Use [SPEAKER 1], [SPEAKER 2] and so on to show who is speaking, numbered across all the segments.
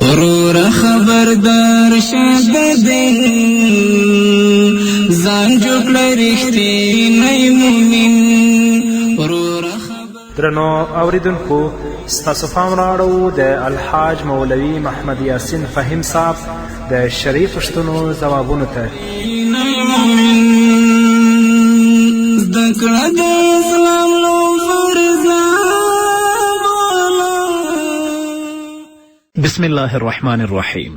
[SPEAKER 1] وروره خبردار شه د دین، ځان جوړ کړه رښتینی مؤمن. وروره
[SPEAKER 2] درنو اوریدونکو، ستاسو پام رااړوو د الحاج مولوي محمد یاسین فهیم صاحب د شرعي پوښتنو ځوابونو ته.
[SPEAKER 1] مؤمن، زده کړه د اسلام لو فرض.
[SPEAKER 3] بسم الله الرحمن الرحيم.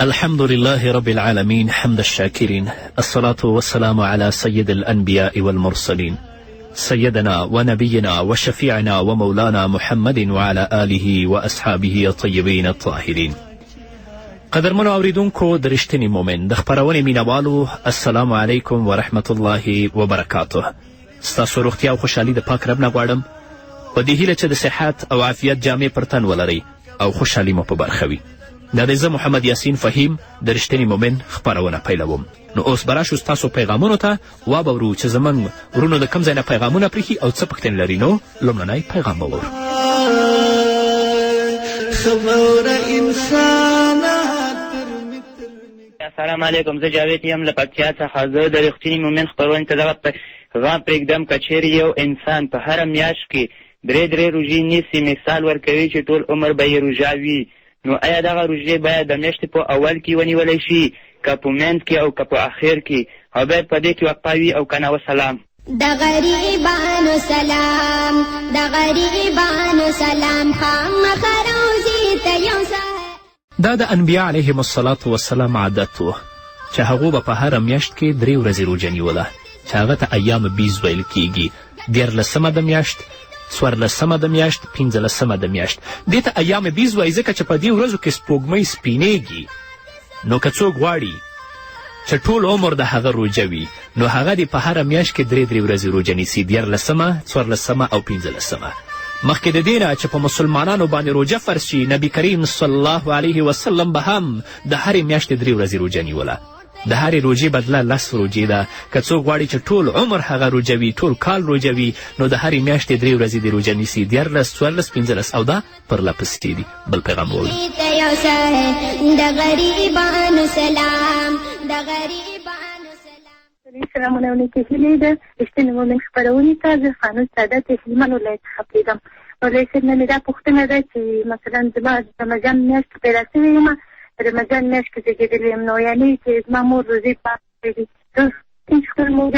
[SPEAKER 3] الحمد لله رب العالمين، حمد الشاكرين، الصلاة والسلام على سيد الأنبياء والمرسلين، سيدنا ونبينا وشفيعنا ومولانا محمد وعلى آله وأصحابه الطيبين الطاهرين. قدرمنو اوریدونکو، د رښتیني مؤمن د خپرونې مینهوالو، السلام علیکم ورحمت الله وبرکاته. ستاسو روغتیا او خوشحالي د پاک رب نه غواړم، په دې هیله چې د صحت او عافیت جامې پر تن ولرئ او خوشحالي مو په برخه وي. دا دی زه محمد یاسین فهیم د رښتیني مؤمن خپرونه پیلوم. نو اوس به راشو ستاسو پیغامونو ته، وابه ورو چې زموږ وروڼو د کوم ځای نه پیغامونه پرېښي او څه پوښتنې لري. نو لومړنی پیغام به واورو.
[SPEAKER 4] السلام علیکم، زه جاوید یم له پکتیا څخه. زه د رښتیني مؤمن خپرونې ته دغه پیغام پرېږدم، که چیرې یو انسان په هره میاشت کې درې درې روژې نیسي، مثال ورکوي چې ټول عمر به یې روژه وي، نو ایا دغه روژې باید د میاشتې په اول کې ونیولی شي، که په منځ کې او که په اخر کې، او باید په دې کې وقفه وي او که نه؟ وسلام.
[SPEAKER 5] د غریبانو سلام، د غریبانو سلام، خامخا روزي ته یو.
[SPEAKER 3] دا د انبیا علیهم الصلاة والسلام عادت و چې هغو به په هره میاشت کې 3 ورځې روژه نیوله، چې هغه ته ایام بیض ویل کیږي. 13مه د میاشت، 14مه د میاشت، 15مه د میاشت. دې ته ایام بیض وایي ځکه چې په دې ورځو کې سپوږمۍ سپینیږي. نو که څوک غواړي چې ټول عمر د هغه روژه وي، نو هغه دې په هره میاشت کې درې درې ورځې روژه نیسي، 13مه، 14مه او 15مه. مخکې د دې نه چې په مسلمانانو باندې روژه فرض شي، نبی کریم صلی الله علیه وسلم به هم د هرې میاشتې 3 ورځې روژه نیوله. د هرې روژې بدله 10 روژې ده. که څوک غواړي چې ټول عمر هغه روژه وي، ټول کال روژه وي، نو د هرې میاشتې 3 ورځې دې روژه نیسي، 13، 14، 15، او دا پرله پسې دي. بل پیغام وواورو.
[SPEAKER 5] د غریبانو سلام، د غریبانو سلام.
[SPEAKER 6] سلامونه او نیکې هیلې د رښتیني مؤمن خپرونې ته. زه فانوس سادات هلمند ولایت څخه پرېږدم. مولوي صاحب، نن مې دا پوښتنه ده چې مثلا زما د رمضان میاشت کې پیدا شوې یم، رمضان میاشت کې زېږېدلې یم، نو یعنې چې زما مور روزې پاکې دي، زه خپل مور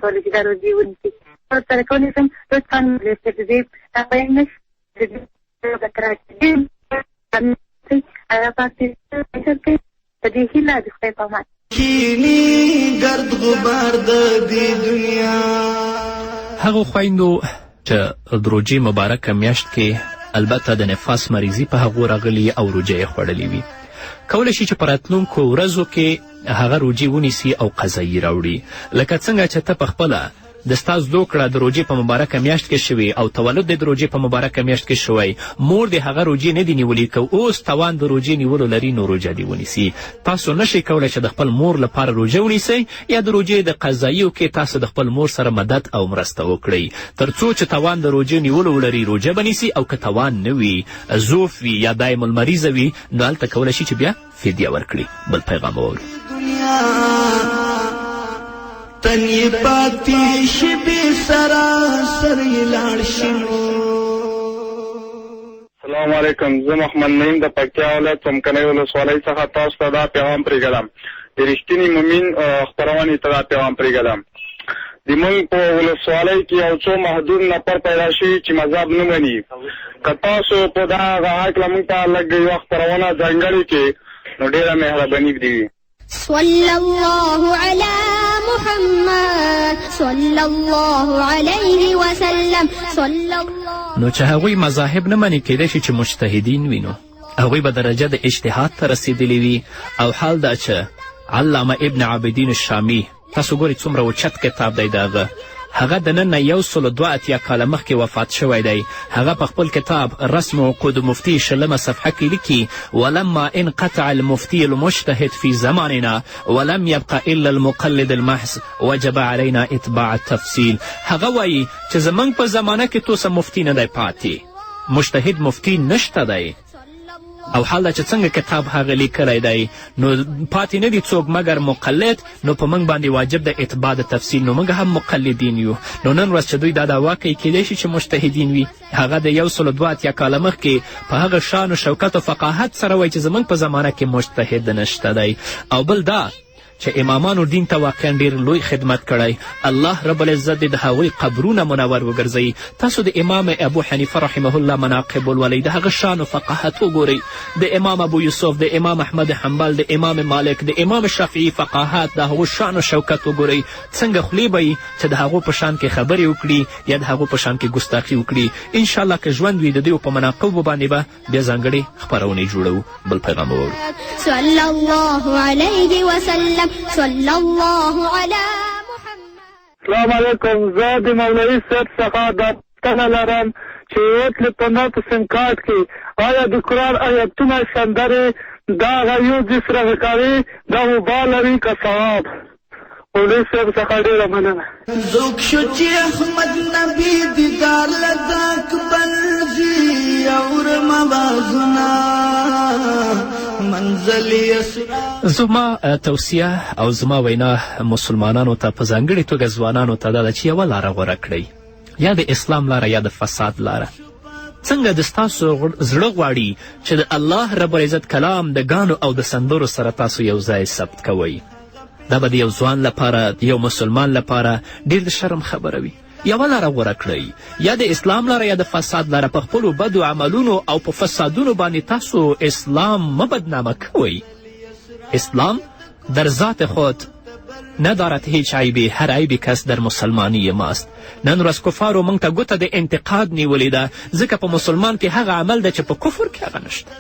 [SPEAKER 6] کولی چې دا روزې ونیسي، ورسره کولی شم؟ لطفا مولوي صاحب د دې دا بیان نه شي الله پاک دې په دې هیله د خدای په امان.
[SPEAKER 1] کینی ګرد غبار د دې دنیا.
[SPEAKER 3] هغو خویندو چې د روژې مبارکه میاشت کې البته د نفاس مریضي په هغو راغلي او روژه یې خوړلې وي، کولی شي چې په راتلونکو ورځو کې هغه روژې ونیسي او قضایي راوړي. لکه څنګه چې ته په خپله د ستا زوکړه د روژې په مبارکه میاشت کې شوې او تولد دې د روژې په مبارکه میاشت کې شوی، مور دې هغه روژې نه دي نیولي، که اوس توان د روژې نیولو لري نو روژه دې ونیسي. تاسو نشئ کولی چې د خپل مور لپاره روژه ونیسئ یا د روژې د قضاییو کې تاسو د خپل مور سره مدد او مرسته وکړئ. تر څو چې توان د روژې نیولو ولري روژه به نیسي، او که توان نه وي، ضعف وي یا دایم المریضه وي، نو هلته کولی شي چې بیا فدیه ورکړي. بل پیغام واورو.
[SPEAKER 1] تن یې پاتې شي بې سره، سر یې لاړ شي.
[SPEAKER 7] السلام علیکم، زه محمد نعیم د پکتیا ولایت څمکنۍ ولسوالۍ څخه تاسو ته دا پیغام پرېږدم، د رښتیني مؤمن خپرونې ته دا پیغام پرېږدم. د موږ په ولسوالۍ کې یو څو محدود نفر پیدا شوي چې مذهب نه مني. که تاسو په دغه هکله موږ ته لږ یوه خپرونه ځانګړې کړئ نو ډېره مهرباني به دې وي.
[SPEAKER 5] صلى الله على محمد صلى الله عليه وسلم صلى الله.
[SPEAKER 3] نو چې هغوی مذاهب نه مني، کیدای شي چې مجتهدین وي، نو هغوی به درجه د اجتهاد ته رسېدلې وي. او حال دا چې علامه ابن عابدین الشامي، تاسو ګورئ څومره اوچت کتاب دی د هغه، هغه د نن نه 182 کاله مخکې وفات شوی دی. هغه په خپل کتاب رسم عقود مفتي 20مه صفحه کې لیکي: ولما انقطع المفتي المجتهد في زماننا ولم يبق الا المقلد المحض وجب علينا اتباع التفصیل. هغه وایي چې زموږ په زمانه کې توسه مفتي نه دی پاتې، مجتهد مفتي نشته دی. او حال دا چې څنګه کتاب هغه لیکلی دی، نو پاتې نه دي څوک مګر مقلد، نو په موږ باندې واجب د اتباع د تفصیل، نو موږ هم مقلدین یو. نو نن ورځ چې دوی دا دعوا کوي، کیدای شي چې مجتهدین وي، هغه د 182 کاله مخکې په هغه شان و شوکت و فقاهت سره وایي چې زموږ په زمانه کې مجتهد نشته دی. او بل دا چې امامانو دین ته واقعا ډیر لوی خدمت کړی، الله رب العزت دې د هغوی قبرونه منور وګرځوي. تاسو د امام ابو حنیفه رحمه الله مناقب ولولئ، د هغه شان و فقاهت وګورئ، د امام ابو یوسف، د امام احمد حنبل، د امام مالک، د امام شافعي فقاهت، د هغو شان و شوکت وګورئ. څنګه خولې به یي چې د هغو په شان کې خبرې وکړي یا د هغو په شان کې ګستاخي وکړي. انشاءالله که ژوند وي د دوی په مناقبو باندې به بیا ځانګړې خپرونې جوړوو. بل پیغام به واورو.
[SPEAKER 5] صلی الله علیه وسلم صلی الله علی محمد.
[SPEAKER 7] سلام علیکم، زه د مولوي صاحب څخه دا پوښتنه لرم چې یو تلیفون په سیم کارت کې آیا د قرآن آیتونه سندرې دا هغه یو ځای سره غږوي دا وبا لري که ثواب؟ مولوي صاحب څخه ډېره مننه.
[SPEAKER 1] څوک شو چې احمد نبي دیدار له د اکبر ځي اورم اوازونه منزل یسرا.
[SPEAKER 3] زما توصیه او زما وینا مسلمانانو ته په ځانګړې توګه ځوانانو ته دا ده چې یوه لاره غوره کړئ، یا د اسلام لاره یا د فساد لاره. څنګه د ستاسو زړه غواړي چې د الله رب العزت کلام د ګانو او د سندرو سره تاسو یو ځای ثبت کوئ؟ دا به د یو ځوان لپاره، د یو مسلمان لپاره ډېر د شرم خبره وي. یوه لاره غوره کړئ، یا د اسلام لاره یا د فساد لاره. په خپلو بدو عملونو او په فسادونو باندې تاسو اسلام مه بدنامه کوئ. اسلام در ذات خود ندارد هیچ عیبی، هر عیبی کس در مسلمانی ماست. نن ورځ کفارو موږ ته ګوته د انتقاد نیولې ده، ځکه په مسلمان کې هغه عمل ده چې په کفر کې هغه نشته.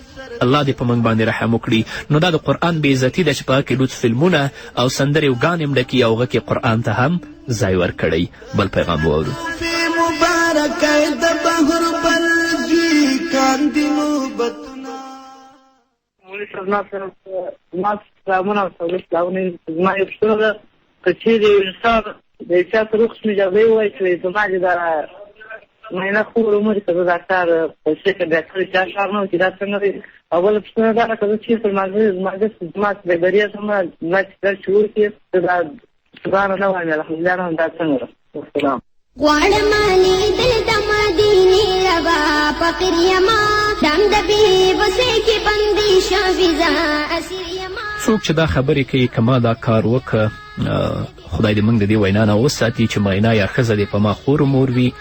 [SPEAKER 3] الله دې په موږ باندې رحم وکړي. نو دا د قرآن بې عزتي ده چې په هغه کې لوڅ فلمونه او سندرې او ګانې هم ډکي او هغه کې قرآن ته هم ځای ورکړی. بل پیغام واورو.
[SPEAKER 4] مولوي صاحب زما سلامونه او تولید سلامونه. زما یو پوښتنه ده، که چېرې یو انسان د چا سره وخت اجازه ووایي چې زما دې دا معاینه خور ومري، که زه دا کار په شکل بیا کړی چې دا کار نه و چې دا څنګه دی؟ او بله پوښتنه دا ده، که زه چېرته لمانځه زما د بریا زما زما چې دا چې وکړي، زه دا سبحان نه وایم، الحمدلله نه، دا څنګه ده؟ والسلام.
[SPEAKER 5] غواړم لیدل د مدینې ربا فقیر یما دم د بې بسۍ کې بندي شوې زه اسیر یما.
[SPEAKER 3] څوک چې دا خبرې کوي که ما دا کار وکړه، خدای دې موږ د دې وینا نه وساتي چې معاینه یا ښځه دې په ما خور مور وي،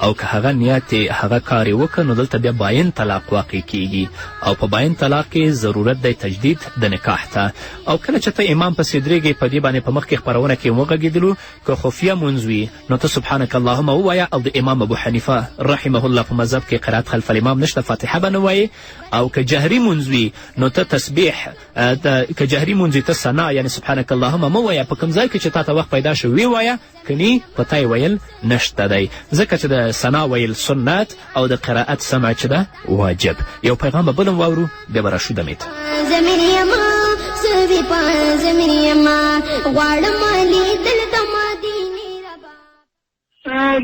[SPEAKER 3] او که هغه نیت یې هغه کار یې وکړ، نو دلته بیا باین طلاق واقع کیږي، او په باین طلاق کې ضرورت دی تجدید د نکاح ته. او کله چې ته امام پسې درېږې، په دې باندې په مخکې خپرونه کې وغږېدلو، که خفیه مونځ وي نو ته سبحانک اللهم ووایه، او د امام ابو حنیفه رحمه الله په مذهب کې قرائت خلف الامام نشته، فاتحه به نه وایې. او که جهري مونځ وي نو ته تسبیح، که جهري مونځ وي ته ثنا یعنې سبحانک اللهم مه وایه، په کوم ځای کې چې تا ته وخت پیدا شو ویې وایه، کني په تا یې ویل نشته دی، ځکه چې د ثنا ویل سنت او د قرائت سمع چې ده واجب. یو پیغام به بل هم واورو، بیا به راشو دمې ته.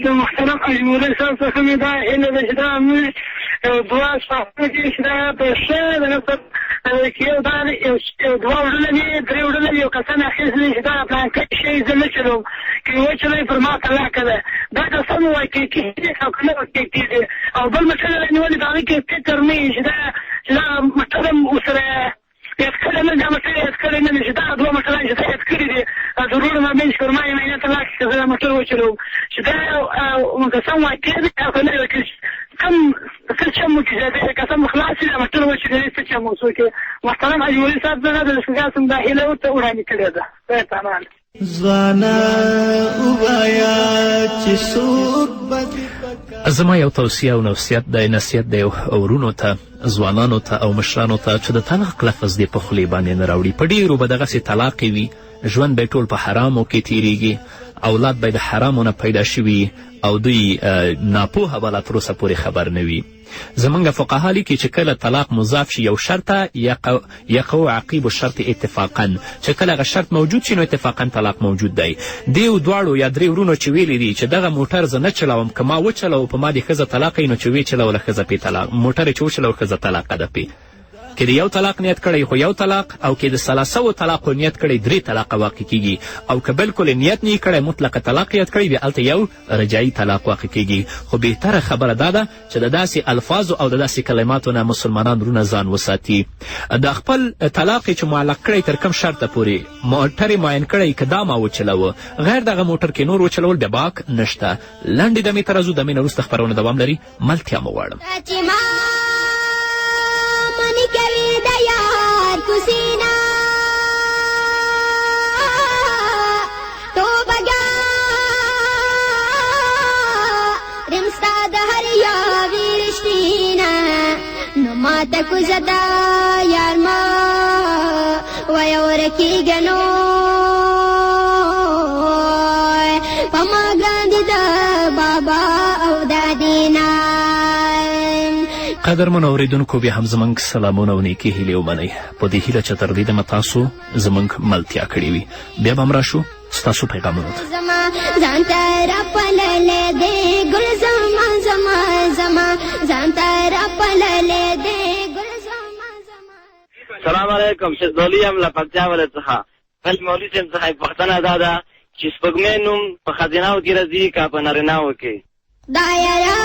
[SPEAKER 7] د محترم اجمولي صاحب څخه مې دا هیله ده چې دا مې یو دوه ساعتونه دي چې دا په ښه د نسب کې یو دا یو دوه وړونه دي، درې وړونه دي، یو قسم یې اخیستی دی چې دا پلانکی شی زه نه چلوم، که یې وچلوي پر ما طلاقه ده، دا قسم واقع کېږي او که نه واقع کېږي؟ او بل موټر یې رانیولی، په هغه کې فکر نه وي چې دا موټر هم ورسره یاد کړی نه، دا موټر یاد کړی نه دی چې دا دوه موټران چې دا یاد کړي دي د وروڼو مابین چې پر ما یې معاینه ته لاړ شي که زه دا موټر وچلوم، چې دا قسم واقع دی او که نه واقع؟ کوم څه چم وکړي چې د قسم خلاص شي، دا موټر وچلوي، څه چم اوس وکړي؟ محترم حاجي ولي صاحب څخه د لښکرګاه څخه دا هیله ورته وړاندې کړې ده. خدای په امان.
[SPEAKER 1] ځوانه ووایه چې څوک به دې په
[SPEAKER 3] زما یو توصیه او نصیحت دی، نصیحت دی ورونو ته، ځوانانو ته او مشرانو ته چې د طلاق لفظ دې په خولې باندې نه راوړي. په ډېرو به دغسې طلاقې وي، ژوند به یې ټول په حرامو کې تېرېږي، اولاد به یې د حرامو نه پیدا شوي او دوی ناپوهه به لا تر اوسه پورې خبر نه وي. زمونږ فقها لیکي چې کله طلاق مضاف شي یو شرط ته، یقع عقیب الشرط اتفاقا، چې کله هغه شرط موجود شي نو اتفاقا طلاق موجود دی. دیو دواړو یا درې ورونو چې ویلي دي چې دغه موټر زه نه چلوم، که ما وچلوه په ما دې ښځه طلاقه وي، نو چې ویې چلوله ښځه پې طلاق، موټر یې چې وچلوه ښځه طلاقه ده پې. که د یو طلاق نیت کړی خو یو طلاق، او که د ثلاثه طلاقو نیت کړی درې طلاقه واقع کیږي، او که بلکل نیت نه کړی مطلق طلاق نیت کړی بیا هلته یو رجعي طلاق واقع کیږي. خو بهتره خبره دا ده چې د داسې الفاظو او د داسې کلماتو نه مسلمانان وروڼه ځان وساتي. د خپل طلاق یې چې معلق کړی تر کوم شرطه پورې موټر یې معین کړی که دا ما وچلوه، غیر دغه موټر کې نور وچلول بیا باک نشته. لنډې دمې ته راځو، دمې نه وروسته خپرونه دوام لري، ملتیا مو غواړم.
[SPEAKER 5] ماته کوزه دا یار ما وایه ورکېږه نو په ما ګران دي د بابا او د دینا.
[SPEAKER 3] قدرمنو اورېدونکو بیا هم زموږ سلامونه او نیکې هیلې ومنئ، په دې هیله چې تر دې دمه تاسو زموږ ملتیا کړې وي. بیا به هم راشو ستاسو پیغامونو ته.
[SPEAKER 5] زما ځان ته راپللی دی ګل زما زما زما ځان ته راپللی دی ګل زما زما.
[SPEAKER 4] سلام علیکم، شیزدولي یم له پکتیا ولایت څخه. خپل مولوي صاحب څخه پوښتنه دا ده چې سپوږمۍ نوم په ښځینهو کې راځي که په نارینهو کې؟
[SPEAKER 5] دا یارا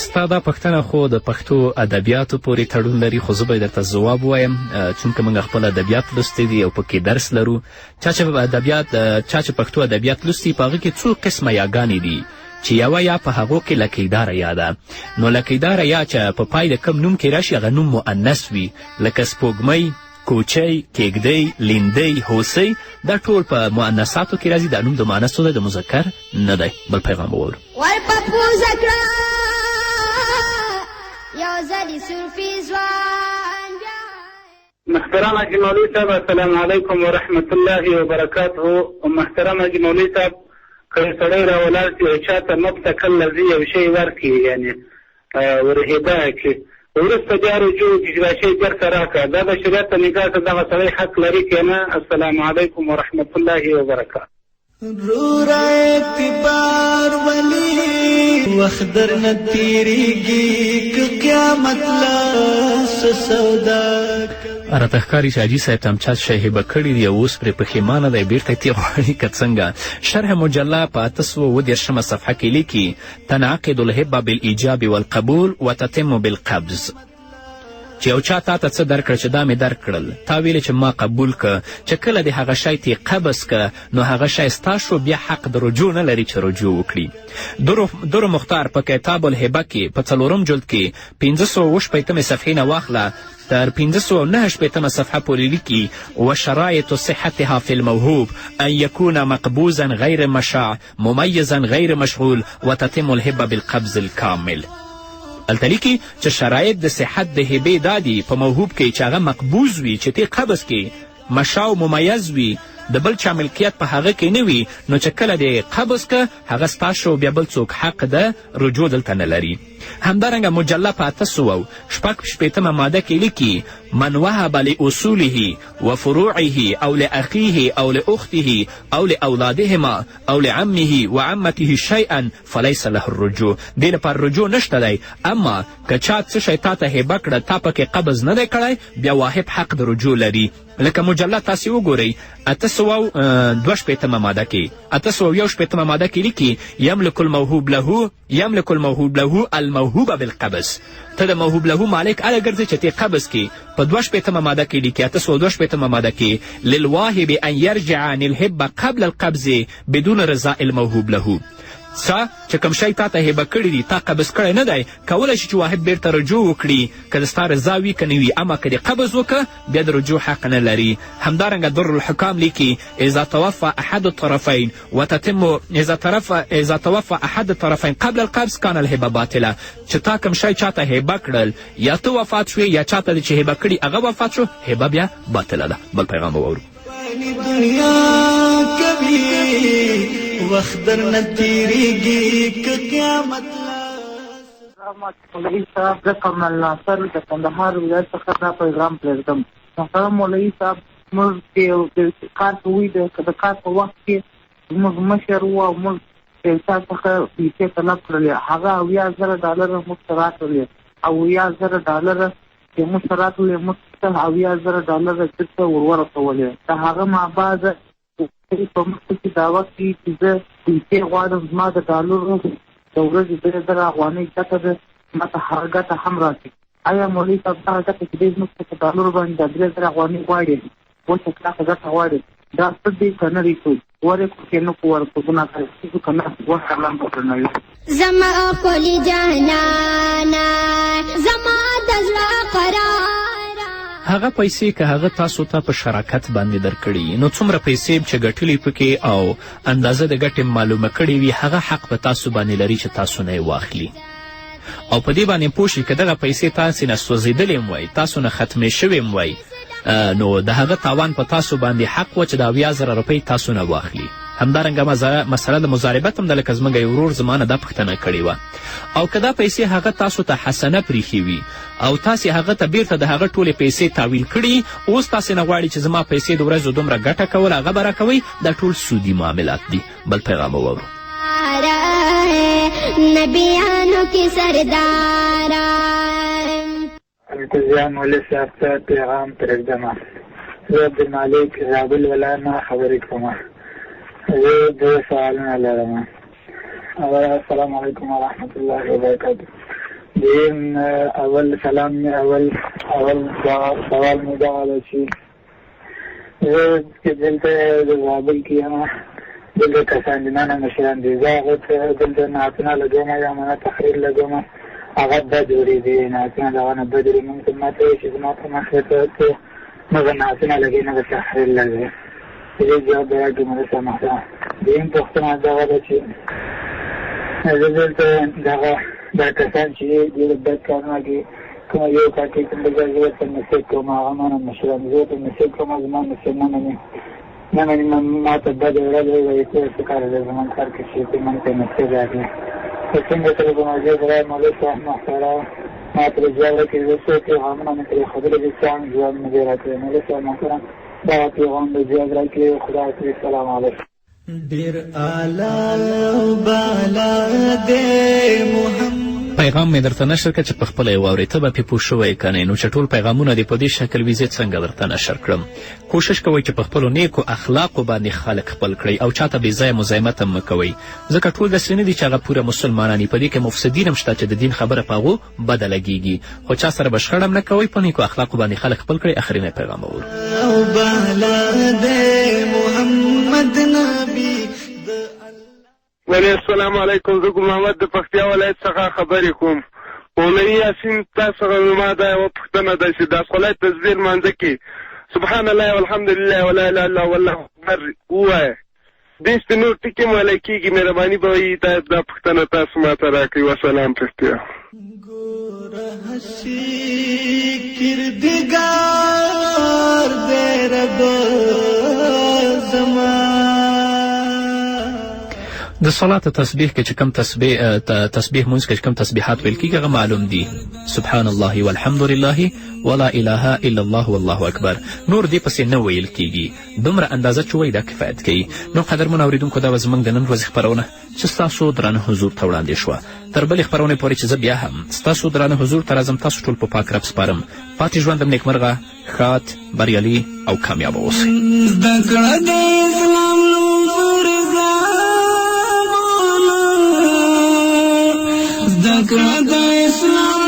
[SPEAKER 3] ستا دا پوښتنه خو د پښتو ادبیاتو پورې تړون لري، خو زه به یې درته ځواب ووایم، چونکه موږ خپل ادبیات لوستي دي او پکې درس لرو. چا چې پښتو ادبیات لوستي په هغه کې څو قسمه یاګانې دي چې یوه یا په هغو کې لکیداره یا ده. نو لکیداره یا چې په پای د کوم نوم کې راشي هغه نوم مؤنث وي، لکه سپوږمۍ، کوچۍ، کیږدۍ، لیندۍ، هوسۍ، دا ټول په مؤنثاتو کې راځي. دا نوم د مؤنثو دی، د مذکر نه دی. بل پیغام وواورو.
[SPEAKER 5] ور په پوزه کړه یو ځلې صوفي ځوان بیا.
[SPEAKER 8] محترم حاجي مولوي صاحب، السلام علیکم ورحمت الله وبرکاته. محترم حاجي مولوي صاحب، که یو سړی راولاړ سي او چا ته مفته کله ځي یو شی ورکړي، یعنې ورهبه کړي، وروسته بیا رجوع وکړي چې دا شی بېرته راکړه، دا د شریعت په نګاه ته دغه سړی حق لري که نه؟ السلام علیکم ورحمت الله وبرکاته.
[SPEAKER 1] رورا اعتبار ولی وخت درنه تېرېږي که قیامت لا څه سودا.
[SPEAKER 3] راته ښکاري چې حاجي صاحب ته هم چا شی هبه کړي دي او اوس پرې پښېمانه دی، بېرته یې ترې غواړي که څنګه. شرح مجله په 837 صفحه کې لیکي: تنعقد الهبه بالایجاب والقبول وتتم بالقبض. چې یو چا تا ته څه درکړه چې دا مې درکړل، تا ویلې چې ما قبول که، چې کله دې هغه شی ترې قبض که نو هغه شی ستا شو، بیا حق د رجوع نه لري چې رجوع وکړي. در مختار په کتاب الهبه کې په 4 جلد کې 560 صفحې نه واخله تر 569 صفحه پورې لیکي: وشرایط صحتها فی الموهوب ان یکون مقبوضا غیر مشاع ممیزا غیر مشغول وتتم الهبه بالقبض الکامل. هلته لیکي چې شرایط د صحت د هبې دا دي په موهوب کې چې هغه مقبوض وي، چې تې قبض کې، مشاع ممیز وي، د بل چا ملکیت په هغه کې نه وي، نو چې کله دې قبض که هغه ستا شو، بیا بل څوک حق د رجوع دلته نه لري. همدارنګه مجله په 866 ماده کې لیکي: من وهب لأصوله وفروعه أو لأخيه أو لأخته أو لأولادهما أو لعمه وعمته شيئا فليس له الرجوع. دې لپاره رجوع نشته دی، اما که چا څه شی تا ته هبه کړه تا پکې قبض نه دی کړی، بیا واهب حق د رجوع لري. لکه مجله تاسې وګورئ 862 ماده کې، 861 ماده کې لیکي: یملک الموهوب له یملک الموهوب له الموهوب بالقبض. ته د موهوب له مالک هله ګرځې چې تې قبض کې. په 62 ماده کې لیکي، 862 ماده کې: للواهب ان یرجع عن الهبه قبل القبض بدون رضاء الموهوب له. څه چې کوم شی تا ته هبه کړي دي تا قبض کړی نه دی، کولی شي چې واهب بیرته رجوع وکړي که د ستا رضا وي که نه وي، اما که دې قبض وکړه بیا د رجوع حق نه لري. همدارنګه در الحکام لیکي: اذا توفى احد الطرفین وتتم اذا توفى احد الطرفین قبل القبض کان الهبه باطله. چې تا کوم شی چا ته هبه کړل، یا ته وفات شوې یا چا ته دې چې هبه کړي هغه وفات شو، هبه بیا باطله ده. بل پیغام به واورو.
[SPEAKER 1] دنیا کوي وخت درنه تېرېږي که قیامت.
[SPEAKER 9] مولوي صاحب، زه کمال ناصر د کندهار ولایت څخه دا پیغام پرېږدم. محترم مولوي صاحب، موږ د کار کوي د کار په وخت کې زموږ مشر و او موږ یو چا څخه پیسې طلب کړلې، هغه 70,000 ډالره موږ ته راکړلې. 70,000 ډالره چې موږ ته راکړلې، موږ ته 70,000 ډالره بېرته ور ورسولې. د هغه مابعد په مخ کې دعوه کوي چې زه پیسې غواړم، زما د ډالرو د ورځې 3,000 افغانۍ ګټه ده، ما ته هغه ګټه هم راکړي. آیا مولوي صاحب دغه ګټه چې دی زموږ په ډالرو باندې دا 3,000 افغانۍ غواړي، اوس کلکه ګټه غواړي، دا څه دی که نه دی؟ سود ورکړو که نه کړو ورکړو، ګناهګار کېږو که نه؟ وسلام په درناوي.
[SPEAKER 5] زما ښکلي جانانه زما د زړه قراره.
[SPEAKER 3] هغه پیسې که هغه تاسو ته په شراکت باندې درکړي، نو څومره پیسې چې ګټلي پکې او اندازه د ګټې معلومه کړې وي، هغه حق په تاسو باندې لري چې تاسو نه یې واخلي. او په دې باندې پوه شئ که دغه پیسې تاسې نه سوځېدلې هم وای، تاسو نه ختمې شوې هم وای، نو د هغه تاوان په تاسو باندې حق و چې د 70,000 روپۍ تاسو نه واخلي. همدارنګه مسله د مضاربت هم ده، لکه زموږ یو ورور زما نه دا پوښتنه کړې وه. او که دا پیسې هغه تاسو ته حسنه پرېښې وي او تاسې هغه ته بیرته د هغه ټولې پیسې تاویل کړي، اوس تاسې نه غواړي چې زما پیسې د ورځو دومره ګټه کوله هغه به راکوئ، دا ټول سودي معاملات دي. بل پیغام وورو.
[SPEAKER 5] نبیانو کې سردارا.
[SPEAKER 8] الکوزیا مولوي صاحب ته پیغام پرېږدم. زه عبدالمالک زابل ولایت نه خبرې کوم. زه دوه سوالونه لرم. اول السلام علیکم ورحمت الله وبرکاته. دویم اول سلام مې اول اول سوال مې دغه دی چې زه دلته د زابل کې یم، دلته کسان دي، ما نه مشران دي، زه هغه ته دلته نعتونه لګوم یا منه تقریر لګوم، هغه بد اورېدي، نعتونه دغه نه بد اوري. مونږ ته ما ته وایي چې زما په مخ ته ته نه به نعتونه لګوې نه به تقریر لګوې. د دې جواب به راکړي مولوي صاحب محترم. دویم پوښتنه دغه ده چې زه دلته دغه دا کسان چې ډېر بد کارونه کوي، کوم یو کار کوي کوم بل ځای، زه ورته نصیحت کوم، هغه ما نه مشران زه ورته نصیحت کوم، زما نصیحت نه مني نه مني، ما ته بده ورځ وایي ته څه کار دی زموږ کار کې چې ته موږ ته نصیحت راکړې. که څنګه سره په موضوع سره مولوي صاحب محترم ما ته جواب راکړي، زه څو پیغامونه مې پرېښودلي دي، څه هم جواب نه دی راکړی. مولوي صاحب محترم دغه پیغام به جواب راکړي. خدای حافظ، سلام علیکم.
[SPEAKER 1] ډېر اعلی او بالا دی محمد.
[SPEAKER 3] پیغام مې درته نشر کړه چې په خپله یې واورې، ته به پرې پوه شوی که نه. نو چې ټول پیغامونه دې په دې شکل وي، زه څنګه درته نشر کړم؟ کوشش کوئ چې په خپلو نیکو اخلاقو باندې خلک خپل کړئ او چاته بې ځایه مزاحمت هم مه کوئ، ځکه ټول داسې نه دي چې هغه پوره مسلمانان دي. په دې کې مفسدین هم شته چې د دین خبره په هغو بده لګېږي، خو چا سره به شخړه هم نه کوئ، په نیکو اخلاقو باندې خلک خپل کړئ. اخرینی پیغام اورو.
[SPEAKER 7] ولی السلام علیکم، زه ګل محمد د پکتیا ولایت څخه خبرې کوم. مولوي یاسین، تاسو څخه زما دا یوه پوښتنه ده چې د صلات تسبیح لمانځه کې سبحان الله والحمد لله ولا اله الا الله والله اکبر ووایه، دې ستې نور ټکي هم ویلی کېږي؟ مهرباني به وي دا پوښتنه تاسو ما ته راکړئ. وسلام. پکتیا.
[SPEAKER 1] ګوره هسې کردګار دی رب زما.
[SPEAKER 3] د صلات تسبیح کې چې کوم تسبیح مونځ کې چې کوم تسبیحات ویل کېږي هغه معلوم دي، سبحان الله والحمد لله ولا اله الا الله والله اکبر. نور دې پسې نه ویل کېږي، دومره اندازه چې وایي دا کفایت کوي. نو قدرمن اورېدونکو، دا وه زموږ د نن ورځې خپرونه چې ستاسو درانه حضور ته وړاندې شوه. تر بلې خپرونې پورې چې زه بیا هم ستاسو درانه حضور ته راځم، تاسو ټول په پاک رب سپارم. پاتې ژوند هم نیکمرغه، ښاد، بریالي او کامیابه اوسئ.
[SPEAKER 1] زده کړه د اسلام زده کړه د اسلام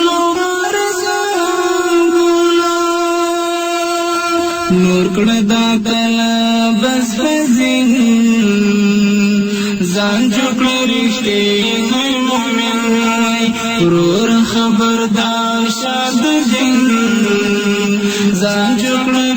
[SPEAKER 1] نور کړه دا کله بس فزین، ځان جوړ کړه رښتینی مؤمن، ورور خبردار شه د دین، ځان جوړ کړه.